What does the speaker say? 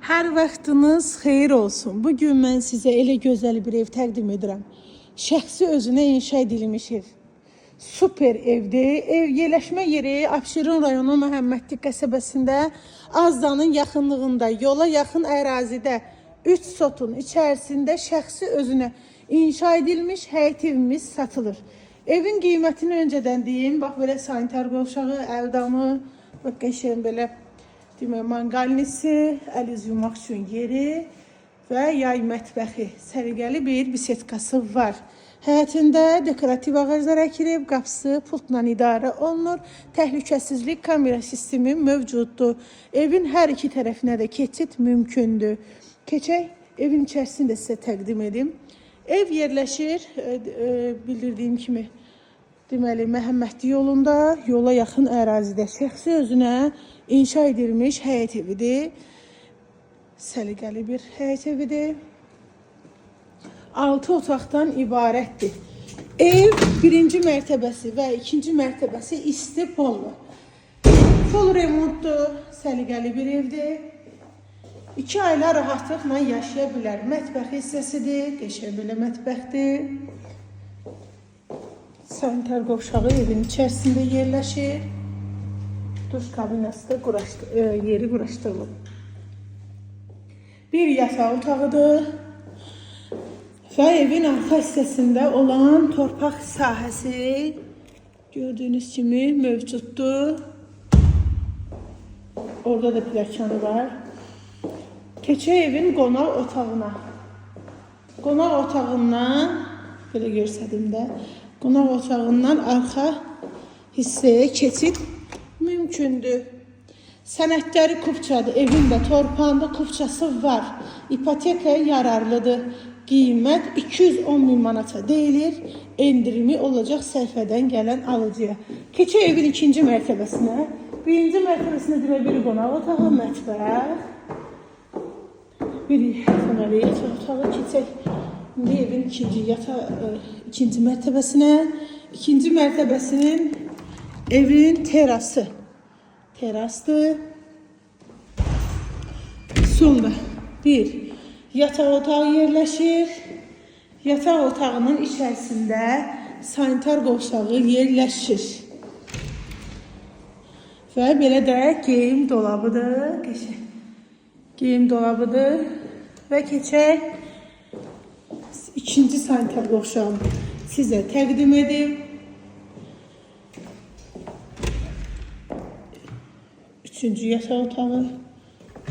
Hər vaxtınız xeyir olsun. Bugün mən sizə elə gözəl bir ev təqdim edirəm. Şəxsi özünə inşa edilmiş ev. Super evdir. Ev yerləşmə yeri Abşeron rayonu Məhəmmədli qəsəbəsində, Azdanın yaxınlığında, yola yaxın ərazidə 3 sotun içərisində şəxsi özünə inşa edilmiş həyət evimiz satılır. Evin qiymətini öncədən deyim. Bax belə sanitar qovşağı, əldamı, bax qəşəng belə demək manqalnisi, əl üz yumaq üçün yeri və yay mətbəxi, səliqəli bir bisetkası var. Həyətində dekorativ ağaclar əkilib, qapısı pultla idarə olunur. Təhlükəsizlik kamera sistemi mövcuddur. Evin hər iki tərəfinə də keçid mümkündür. Keçək evin içərisini də sizə təqdim edim. Ev yerləşir, bildirdiyim kimi, deməli Məhəmmədli yolunda, yola yaxın ərazidə şəxsi özünə inşa edilmiş həyət evidir. Səliqəli bir həyət evidir. 6 otaqdan ibarətdir. Ev birinci mərtəbəsi və ikinci mərtəbəsi isti pollu. Full remontdur, səliqəli bir evdir. İki ailə rahatlıqla yaşaya bilər. Mətbəx hissəsidir, qəşəng belə mətbəxdir. Sanitar qovşağı evin içərisində yerləşir. Duş kabinası da yeri quraşdırılıb. Bir yataq otağıdır. Və evin arxa hissəsində olan torpaq sahəsi gördüyünüz kimi mövcuddur. Orada da pilləkəni var. Keçək evin qonaq otağına. Qonaq otağından belə göstərdim də. Qonaq otağından arxa hissəyə keçid mümkündür. Sənədləri kupçadır. Evin də torpağında kupçası var. İpotekaya yararlıdır. Qiymət 210 min manata deyilir. Endirimi olacaq səhifədən gələn alıcıya. Keçək evin ikinci mərtəbəsinə. Birinci mərtəbəsində demək bir qonaq otağı, mətbəx. Bir deməli yataq otağı, keçək İndi evin ikinci mərtəbəsinə. İkinci mərtəbəsinin evin terası. Terasdır. Sonra bir yataq otağı yerləşir. Yataq otağının içərisində sanitar qovşağı yerləşir. Və belə də geyim dolabıdır. Qəşəng geyim dolabıdır. Və keçək ikinci sanitar qovşağını sizə təqdim edim. Üçüncü yataq otağı.